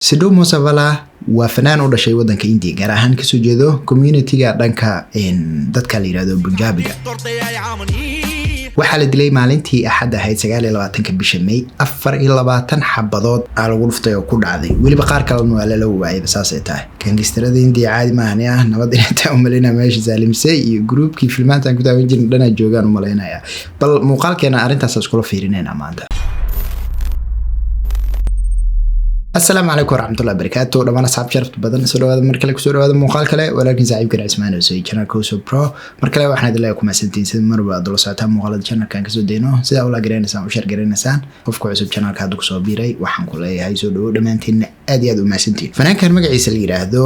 Sidhu Moosewala waa fanaan u dhashay wadanka India, gaar ahaan kasoo jeedo community-ga dhanka dadka la yirahdo Punjabiga. Waxaa la dilay maalintii Axad ahayd, 29-ka bisha May. 24 xabadood aa lagu dhuftay oo ku dhacday, weliba qaar kalena waa lala waayay. Saasay tahay gangsterada India, caadi maahani ah. Nabad intaa umalaynaya meesha Saalimsey iyo groupkii filmaantaan ku daawan jirin dhanaa joogaan umalaynaya. Bal muuqaalkeena arrintaas iskula fiirinayna maanta. Asalaamu calaykum waraxmatullahi wabarakaatu dhammaan asxaab sharafta badan, soo dhawaada mar kale, kusoo dhawaada muuqaal kale. Walaalkiin saaxiibkan Cismaan oo channelka Uso Pro. Mar kale waxaan idin leeyahay ku mahadsantihiin sida marba aad ula socotaan muuqaalada channelkan kasoo dayno, sidaa ula garanaysaan, u share garanaysaan. Qofka cusub channelka hadda kusoo biiray waxaan ku leeyahay soo dhawo. Dhammaantiinna aad iyo aad u mahadsantihiin. Fanaankan magaciisa la yiraahdo,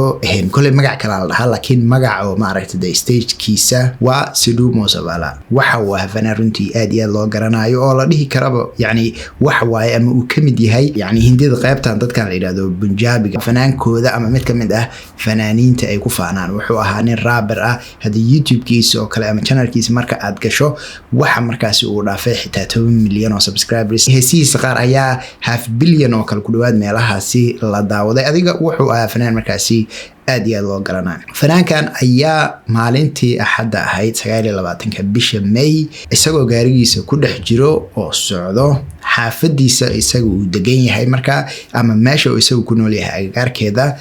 koley magac kale la dhahaa, laakiin magac oo maaragta de stagekiisa waa Sidhu Moosewala. Waxa uu ahaa fanaan runtii aad iyo aad loo garanayo oo la dhihi karaba yacni wax waaye ama uu ka mid yahay yacni Hindida qaybtan dadkan la yidhahdo Punjabiga fanaankooda ama mid ka mid ah fanaaniinta ay ku faanaan. Wuxuu ahaa nin rapper ah. Haddii YouTube-kiisa oo kale ama channelkiisa marka aad gasho, waxa markaasi uu dhaafay xitaa 10 milyan oo subscribers. Heesihiisa qaar ayaa half billion oo kale ku dhawaad meelahaasi la daawaday. Adiga wuxuu ahaa fanaan markaasi aad iyo aad loo garanayo. Fanaankan ayaa maalintii Axadda ahayd, 29-ka bisha May, isagoo gaarigiisa ku dhex jiro oo socdo xaafadiisa isaga uu degan yahay markaa ama meesha uu isagu ku nool yahay agagaarkeeda,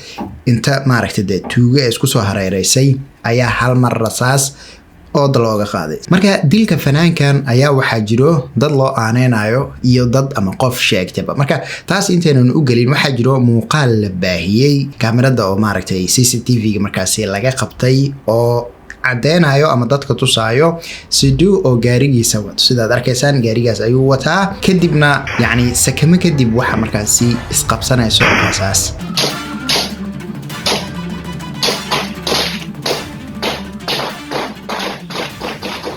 inta maaragta dee tuugo ee isku soo hareereysay ayaa hal mar rasaas ooda looga qaaday. Marka dilka fanaankan ayaa waxaa jiro dad loo aaneynayo iyo dad ama qof sheegtaba. Marka taas intaynan u gelin, waxaa jiro muuqaal la baahiyey kaamirada oo maaragtay CCTV-ga markaasi laga qabtay oo cadeynayo ama dadka tusaayo Sidhu oo gaarigiisa wato. Sidaad arkaysaan gaarigaas ayuu wataa, kadibna yacni sakamo kadib waxa markaasi isqabsanayso rasaas.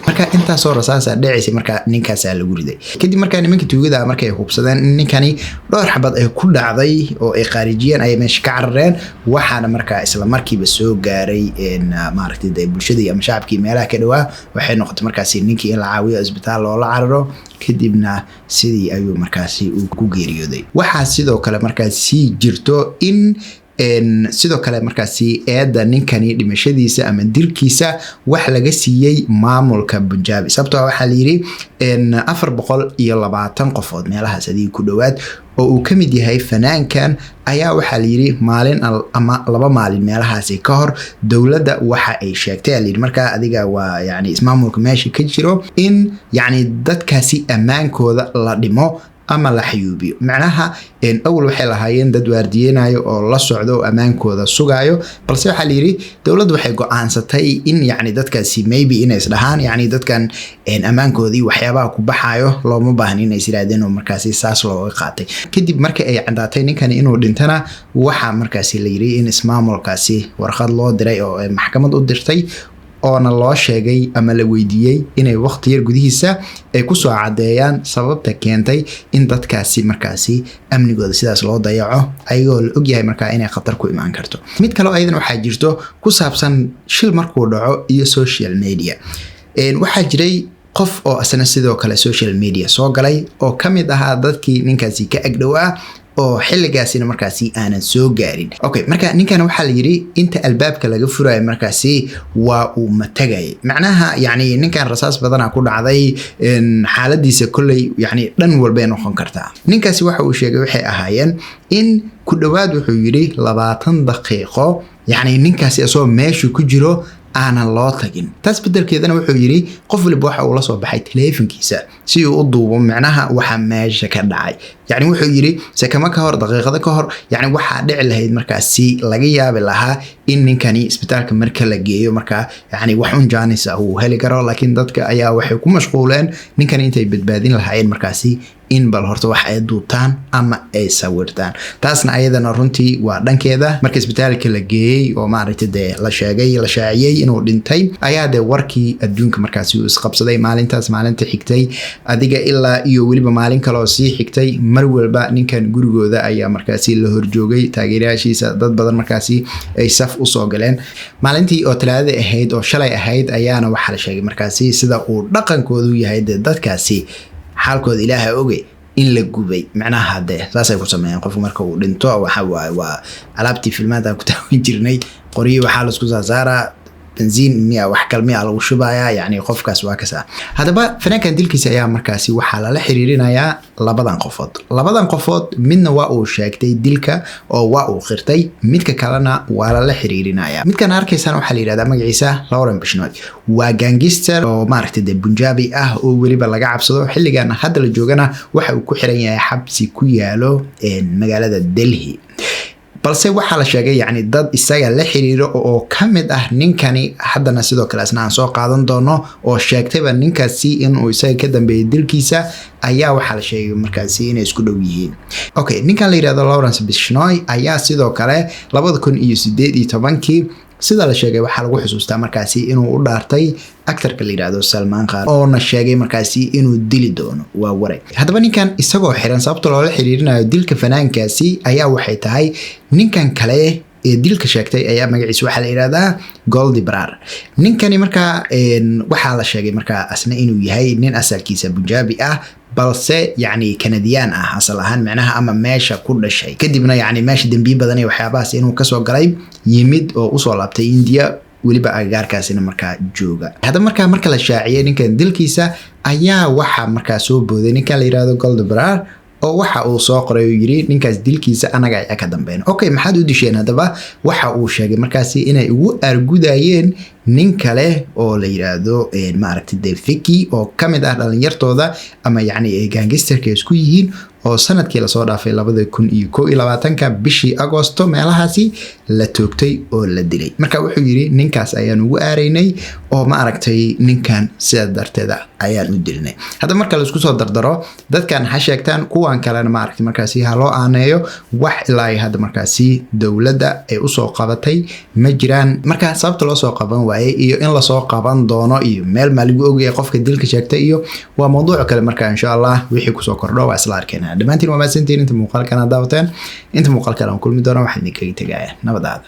Marka intaasoo rasaasa dhacaysay marka ninkaasaa lagu riday. Kadib markaa nimanka tuugada markay hubsadeen in ninkani dhowr xabad ay ku dhacday oo ay khaarijiyeen, ayay meesha ka carareen. Waxaana markaa isla markiiba soo gaaray maaragtay dee bulshadii ama shacabkii meelaha ka dhawaa. Waxay noqotay markaasi ninkii in la caawiyo, isbitaal loola cararo, kadibna sidii ayuu markaasi uu ku geeriyooday. Waxaa sidoo kale markaas sii jirto in sidoo kale markaasi eedda ninkani dhimashadiisa ama dilkiisa wax laga siiyey maamulka Punjabi, sababtoo waxaa layidhi 420 qofood meelahaas adiga ku dhowaad oo uu ka mid yahay fanaankan ayaa waxaa layidhi maalin ama 2 maalin meelahaasi ka hor dowladda waxa ay sheegtay layidhi markaa adiga waa yani ismaamulka meesha ka jiro in yacni dadkaasi ammaankooda la dhimo ama la xayuubiyo. Macnaha awal waxay lahaayeen dad waardiyeynayo oo la socdo oo ammaankooda sugayo, balse waxaa layidhi dowladdu waxay go-aansatay in yacni dadkaasi maybe inay isdhahaan yacni dadkan ammaankoodii waxyaabaha ku baxayo looma baahna inay is yidhaahdeen oo markaasi saas looga qaatay. Kadib marka ay caddaatay ninkani inuu dhintana, waxaa markaasi la yidhi in ismaamulkaasi warqad loo diray oo ay maxkamad u dirtay oona loo sheegay ama la weydiiyey inay waqti yar gudihiisa ay kusoo caddeeyaan sababta keentay in dadkaasi markaasi amnigooda sidaas loo dayaco, ayagoo la ogyahay markaa inay khatar ku imaan karto. Mid kaleo ayadan waxaa jirto ku saabsan shil markuu dhaco iyo social media. Waxaa jiray qof oo asna sidoo kale social media soo galay oo ka mid ahaa dadkii ninkaasi ka agdhowaa oo xilligaasina markaasi aanan soo gaarin. Okay, marka ninkan waxaa la yidhi inta albaabka laga furayo markaasi waa uu matagayay. Macnaha yacni ninkan rasaas badanaa ku dhacday, xaaladiisa kolley yacni dhan walbay noqon kartaa. Ninkaasi waxa uu sheegay waxay ahaayeen in ku dhowaad wuxuu yidhi 20 daqiiqo yacni ninkaasi asagoo meeshu ku jiro aanan loo tagin. Taas beddelkeedana wuxuu yidhi qof waliba waxa uu la soo baxay taleefankiisa si uu u duubo macnaha waxa meesha ka dhacay. Yacni wuxuu yidhi sakamo ka hor, daqiiqado ka hor, yacni waxaa dhici lahayd markaasi laga yaabi lahaa in ninkani isbitaalka marka la geeyo markaa yacni wax un jaanis ah uu heli karo, laakiin dadka ayaa waxay ku mashquuleen ninkani intay badbaadin lahaayeen markaasi in bal horta wax ay duubtaan ama ay sawirtaan. Taasna ayadana runtii waa dhankeeda. Marka isbitaalka la geeyey oo maaragtay dee la sheegay, la shaaciyey inuu dhintay, ayaa dee warkii adduunka markaasi uu isqabsaday. Maalintaas, maalinta xigtay, adiga ilaa iyo weliba maalin kale oo sii xigtay, mar walba ninkan gurigooda ayaa markaasi la horjoogay taageerayaashiisa, dad badan markaasi ay saf usoo galeen. Maalintii oo Talaadada ahayd oo shalay ahayd ayaana waxaa la sheegay markaasi sida uu dhaqankoodu yahay dee dadkaasi xaalkooda Ilaaha oge. In la gubay macnaha dee saasay ku sameeyeen. Qofku marka uu dhinto, waxa waaye waa alaabtii filmaanta ku taawan jirnay, qoryihi waxaa laisku saasaaraa, benziin miya, wax kal miya lagu shubayaa, yacni qofkaas waa kasaa. Haddaba fanaankan dilkiisa ayaa markaasi waxaa lala xiriirinayaa labadan qofood. Labadan qofood midna waa uu sheegtay dilka oo waa uu qirtay, midka kalena waa lala xiriirinaya. Midkan arkaysaan waxaa la yidhahdaa magaciisa Lawrence Bishnoi. Waa gangster oo maaragtay dee Punjabi ah oo weliba laga cabsado. Xilligan hadda la joogana waxa uu ku xiran yahay xabsi ku yaalo magaalada Delhi, balse waxaa la sheegay yacni dad isaga la xiriiro oo ka mid ah ninkani haddana sidoo kale isna aan soo qaadan doono oo sheegtayba ninkaasi inuu isaga ka dambeeyay dilkiisa ayaa waxaa la sheegay markaasi inay isku dhow yihiin. Okay, ninkan la yidhahdo Lawrence Bishnoi ayaa sidoo kale 2018-kii sida la sheegay waxaa lagu xusuustaa markaasi inuu u dhaartay actorka la yidhahdo Salmaan Khan, oona sheegay markaasi inuu dili doono. Waa waray. Haddaba ninkan isagoo xiran, sababta loola xiriirinayo dilka fanaankaasi ayaa waxay tahay ninkan kale ee dilka sheegtay ayaa magaciisa waxaa la yidhahdaa Goldy Brar. Ninkani markaa waxaa la sheegay markaa asna inuu yahay nin asalkiisa Punjabi ah, balse yacni Kanadiyaan ah asal ahaan micnaha, ama meesha ku dhashay, kadibna yacni meesha dembiye badan iyo waxyaabahaas inuu kasoo galay yimid oo usoo laabtay India, weliba agagaarkaasina markaa jooga. Haddaba markaa marka la shaaciyay ninkan dilkiisa ayaa waxaa markaa soo booday ninkan la yidhahdo Goldy Brar oo waxa uu soo qoray oo yiri: "Ninkaas dilkiisa anaga ayaa ka dambeyn." Okay, maxaad u disheen? Haddaba waxa uu sheegay markaasi inay ugu argudayeen nin kale oo la yiraahdo maaragtay de Vicky, oo ka mid ah dhalinyartooda ama yacni ay gangsterka isku yihiin, oo sanadkii lasoo dhaafay 2021-ka bishii Agosto meelahaasi la toogtay oo la dilay. Marka wuxuu yiri: "Ninkaas ayaan ugu aaraynay oo ma aragtay ninkan sidaa darteeda ayaan u dilnay." Hadda marka laisku soo dardaro, dadkan ha sheegtaan, kuwan kalena maaragtay markaasi ha loo aaneeyo, wax ilaa ay hadda markaasi dowladda ay usoo qabatay ma jiraan. Marka sababta loo soo qaban waayey iyo in lasoo qaban doono iyo meel maa lagu ogyahay qofka dilka sheegtay iyo waa mawduuc kale. Marka insha Allah wixii kusoo kordho waa isla arkeenaa. Dhammaantiin waa mahadsantihiin inta muuqaalkan aad daawateen. Inta muuqaalkan aan kulmi doono, waxaan idinkaga tegaya nabadaada.